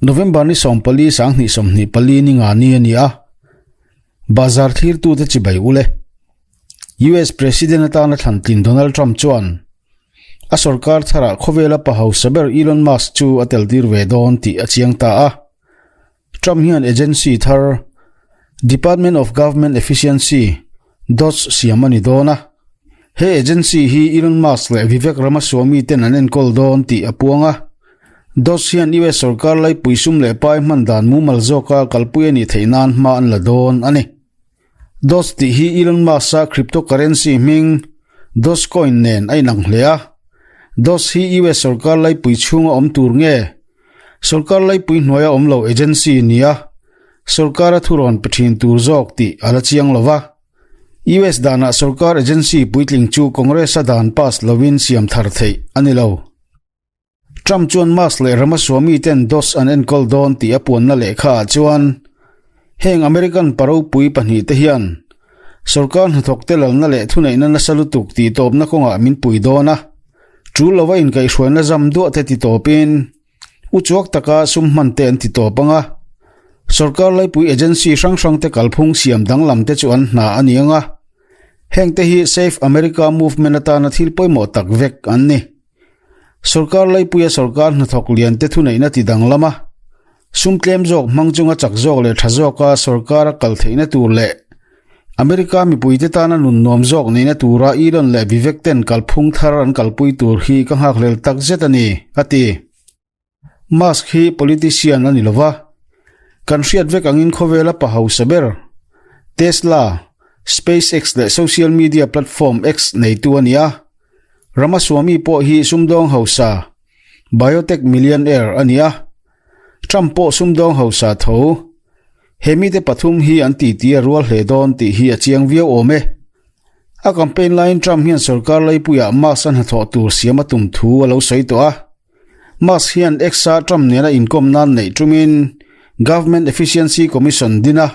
November ni 14 2024 ni nga ni a ni a. Bazar thlirtute chibai ule. US President atana thlantlin Donald Trump chuan a sorkar tharah khawvela pa hausa ber Elon Musk chu a tel tir ve dawn tih a chiang ta a. Trump hian agency thar Department of Government Efficiency, DOGE, siam a ni dawn a. He agency hi Elon Musk leh Vivek Ramaswamy ten an enkawl dawn tih a puang a. DOGE hian US sorkar laipui sum leh pai hman dan mumal zawka kalpui a nih theih nan hma an la dawn a ni. DOGE tih hi Elon Musk-a cryptocurrency hming Dogecoin nen a inang hle a. DOGE hi US sorkar laipui chhunga awm tur nge Sorkar laipui hnuaia awm lo agency nia sorkara thurawn pe thin tur zawk tih a la chiang lo va. US danah sorkar agency puitling chu Congress-a dan pass lovin siam thar theih a ni lo. Trump chuan Musk leh Ramaswamy ten DOS an enkawl dawn tih a puanna lehkhaah chuan heng American pa ropui pahnihte hian sorkar hnathawkte lalna leh thuneihna nasa lutuk tihtawpna kawngah min pui dawn a. Tul lova inkaihhruaina zam duah te ti tawpin u chuak taka sum hman te an ti tawp ang a. Sorkar laipui agency hrang hrang te kalphung siam danglam te chu an hna a ni ang a. Heng te hi Save America Movement atana thil pawimawh tak vek an ni. Sorkar laipuia sorkar hnathawk lian te thuneihna ti danglam a, sum tlem zawk hmang chunga chak zawk leh tha zawka sorkar a kal theihna tur leh America mipuite tana nun nuam zawk neihna tura Elon leh Vivek ten kalphung thar an kalpui tur hi ka nghakhlel tak zet a ni, a ti. Musk hi politician a ni lova, kan hriat vek angin khawvela pa hausa ber, Tesla, SpaceX leh social media platform X neitu a ni a. Ramaswamy pawh hi sumdawng hausa, biotech millionaire a ni a. Trump pawh sumdawng hausa tho. He mite pathum hi an titi a rual hle dawn tih hi a chiang viau awm e. A campaign laiin Trump hian sorkar laipuiah Musk a hnathawh tur siam a tum thu a lo sawi tawh a. Musk hian X-a Trump nena inkawm nan neih tumin Government Efficiency Commission din a,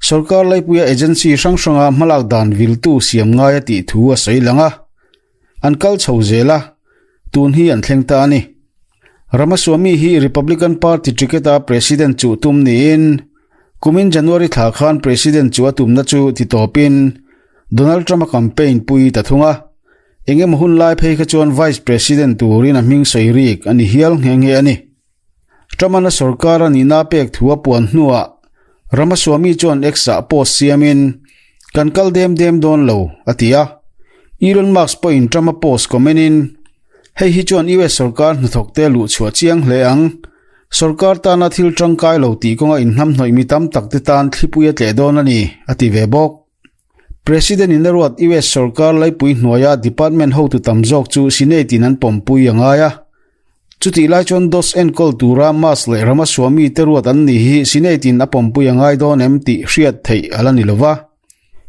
sorkar laipuia agency hrang hranga hmalak dan viltu siam ngai a tih thu a sawi lang a. An kal chho zel a, tun hi an thleng ta a ni. Ramaswamy hi Republican Party ticket-a President chuh tum niin, kumin January thla khan President chu a tumna chu ti tawpin Donald Trump-a campaign pui ta thung a. Eng emaw hun lai phei kha chuan Vice President turin a hming sawi rik a ni hial nghe nghe a ni. Trump-an a sorkar a nihna pek thu a puan hnuah Ramaswamy chuan X-ah post siamin, Kan kal dem dem dawn lo, a ti a. Elon Musk pawhin Trump-a post comment-in, Hei hi chuan US sorkar hnathawkte luh chhuah chiang hle ang. Sorkar tana thil tangkai lo tih kawnga inhnamhnawih mi tam takte tan thlipui a tleh dawn a ni, a ti ve bawk. President in a ruat US sorkar laipui hnuaia department hotu tam zawk chu Senate in an pawmpui a ngai a. Chutih lai chuan DOS enkawl tura Musk leh Ramaswamy te ruat an nih hi Senate in a pawmpui a ngai dawn em tih hriat theih a la ni lova.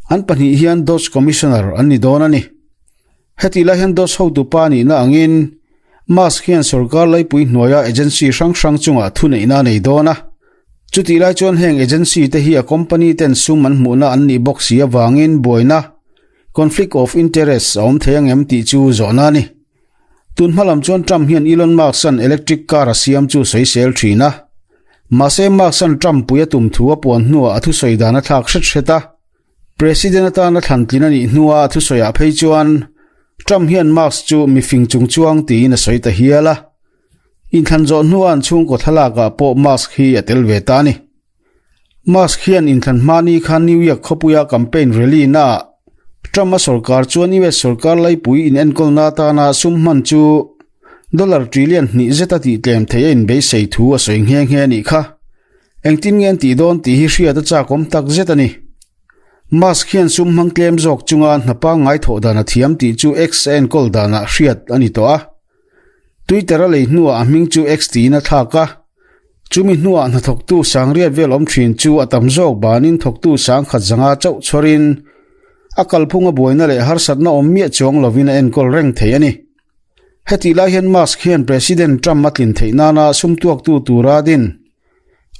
An pahnih hian DOS Commissioner an ni dawn a ni. Hetih lai hian DOS hotu pa nihna angin Musk hian sorkar laipui hnuaia agency hrang hrang chungah thuneihna a nei dawn a. Chutih lai chuan heng agency te hi a company ten sum an hmuhna an nih bawk si avangin buaina, conflict of interest, a awm thei angem tih chu zawhna a ni. Tun hma lam chuan Trump hian Elon Musk-a'n electric car a siam chu sawisel thin a. Mahse Musk-a'n Trump pui a tum thu a puan hnuah a thusawi dan a thlak hret hret a. President atana thlan tlin a nih hnua a thusawiah phei chuan Trump hian Musk chu mi fing chung chuang tiin a sawi ta hial a. Inthlan zawh hnua an chhungkaw thlalakah pawh Musk hi a tel ve ta a ni. Musk hian inthlan hma ni khan New York khawpuia campaign rally naah Trump-a sorkar chuan US sorkar laipui inenkawlna atana sum hman chu dollar trillion hnih zeta tihtlem thei a inbeisei thu a sawi nghe nghe a nih kha. Engtin nge an tih dawn tih hi hriat a chakawm tak zet a ni. Musk hian sum hmang tlem zawk chunga hna pangngai thawh dan a thiam tih chu X a enkawl danah hriat a ni tawh a. Twitter a lei hnuah a hming chu X tiin a thlak a. Chumi hnuah hnathawktu sangriat vel awm thin chu a tam zawk banin thawktu sangkhat zanga chauh chhuarin a kalphunga buaina leh harsatna awm miah chuang lovin a enkawl reng thei a ni. Hetih lai hian Musk hian President Trump a tlin theih nana sum tuaktu tura din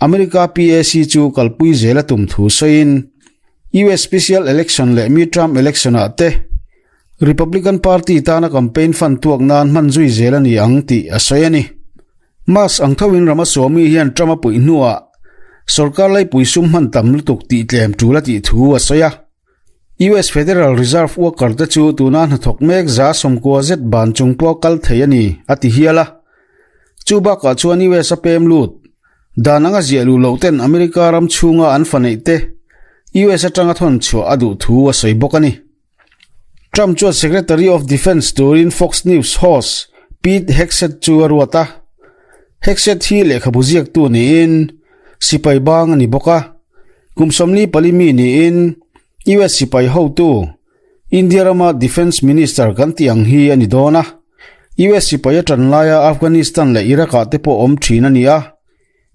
America PAC chu kalpui zel a tum thu sawiin US Special Election leh Midterm Election-ah te Republican Party tana campaign fund tuak nan hman zui zel a ni ang tih a sawi a ni. Musk ang thoin Ramaswamy hian Trump a puih hnuah sorkar laipui sum hman tam lutuk tih tlem tul a tih thu a sawi a. US Federal Reserve worker te chu tuna hnathawk mek 90% zet ban chung pawh kal thei a ni, a ti hial a. Chu bakah chuan US a pem lut dan anga ziah luh loh ten America ram chhunga an fa neih te US atanga thawn chhuah a duh thu a sawi bawk a ni. Trump chuan Secretary of Defence turin Fox News host Pete Hegseth chu a ruat a. Hegseth hi lehkhabu ziaktu niin sipai bang a ni bawk a. Kum 44 mi niin US sipai hotu, India rama Defence Minister kan tih ang hi a ni dawn a. US sipai a tan laia Afghanistan leh Iraq ah te pawh awm thin a ni a.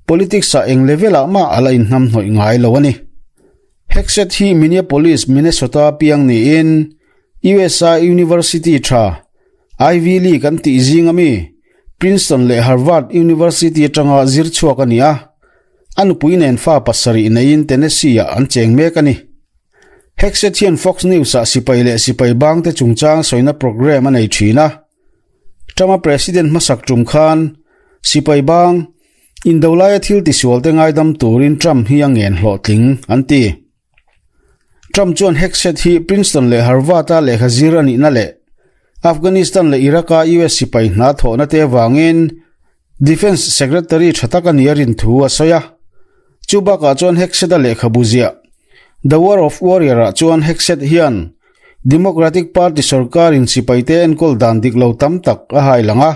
Politics ah eng level ah mah a la inhnamhnawih ngai lo a ni. Hegseth hi Minneapolis, Minnesota piang niin USA University tha Ivy League an tih zing ami Princeton leh Harvard University atanga zir chhuak a ni a. A nupui nen fa pasarih neiin Tennessee ah an cheng mek a ni. Hegseth hian Fox News ah sipai leh sipai bangte chungchang sawina program a nei thin a. Trump-a president hmasak tum khan sipai bang Indo laia thil tisual te ngaidam turin Trump hi a ngen hlawhtling, an ti. Trump chuan Hegseth hi Princeton leh Harvard-a lehkha zir a nihna leh Afghanistan leh Iraq-a US sipai hna thawhna te avangin Defence Secretary tha tak a nih a rin thu a sawi a. Chu bakah chuan Hegseth-a lehkhabu ziah The War of Warrior-ah chuan Hegseth hian Democratic Party sorkarin sipaite enkawl dan dik lo tam tak a hai lang a.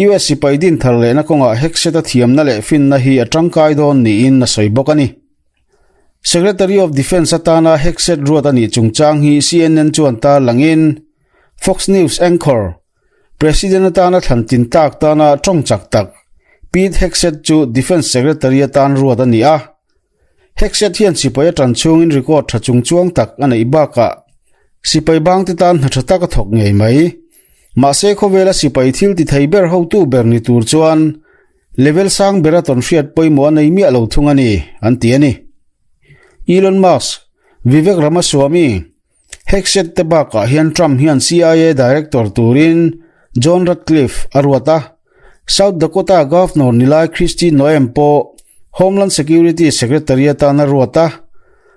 US sipai din thar lehna kawngah Hegseth-a thiamna leh finna hi a tangkai dawn niin a sawi bawk a ni. Secretary of Defence atana Hegseth ruat a nih chungchang hi CNN chuan tar langin Fox News anchor, President atana thlan tin tlak tana tawng chak tak Pete Hegseth chu Defence Secretary atan ruat a ni a. Hegseth hian sipai a tan chhungin record tha chung chuang tak a neih bakah sipai bangte tan hna tha tak a thawk ngei mai. Mahse khawvela sipai thil ti thei ber hotu ber ni tur chuan level sang bera tawn hriat pawimawh a nei miah lo thung a ni, an ti a ni. Elon Musk, Vivek Ramaswamy, Hegseth te bakah hian Trump hian CIA director turin John Ratcliffe a ruat a, South Dakota Governor ni lai Kristi Noem pawh Homeland Security Secretary atan a ruat a,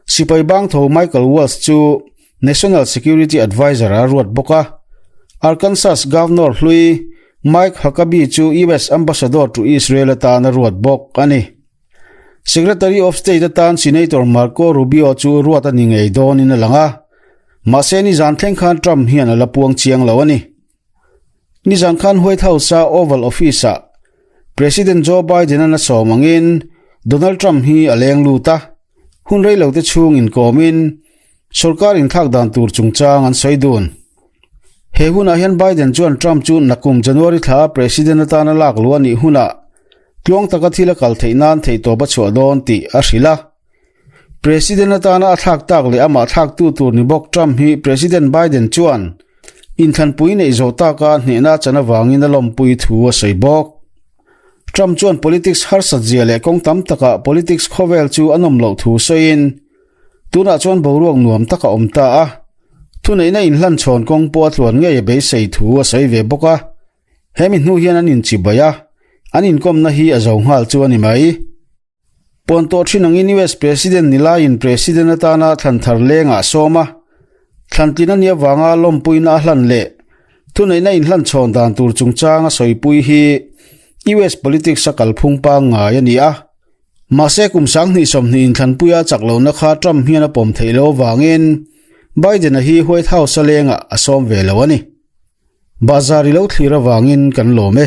sipai bangtho Michael Waltz chu National Security Advisor a ruat bawk a. Arkansas Governor hlui Mike Huckabee chu US Ambassador to Israel atan a ruat bawk a ni. Secretary of State atan Senator Marco Rubio chu ruat a ni ngei dawnin a lang a, mahse nizan thleng khan Trump hian a la puang chiang lo a ni. Nizan khan White House-a Oval Office-ah President Joe Biden-an a sawm angin Donald Trump hi a leng lut a, hun rei lote chhung inkawmin sorkar inthlak dan tur chungchang an sawi dun. He hunah hian Biden chuan Trump chu nakum January thla President atana lak luh a nih hunah tluang taka thil a kal theih nan theihtawp a chhuah dawn tih a hrilh a. President atana a thlak tak leh amah thlaktu tur ni bawk Trump hi President Biden chuan inthlanpui neih zawh taka hnehna a chan avangin a lawmpui thu a sawi bawk. Trump chuan politics harsat zia leh kawng tam takah politics khawvel chu a nawm loh thu sawiin tunah chuan boruak nuam tak a awm ta a, thuneihna inhlanchhawn kawng pawh a tluan ngei a beisei thu a sawi ve bawk a. Hemi hnu hian an inchibai a, an inkawmna hi a zo nghal chu a ni mai. Pawn tawh thin angin US President ni laiin President atana thlan thar lengah a sawm a, thlan tlin a nih avanga lawmpuina a hlan leh thuneihna inhlanchhawn dan tur chungchang a sawipui hi US politics a kalphung pangngai a ni a. Mahse kum 2020 inthlanpuia chak lohna kha Trump hian a pawm theih loh avangin Biden-a hi White House-a lengah a sawm ve lo a ni. Bazar i lo thlir avangin kan lawm e.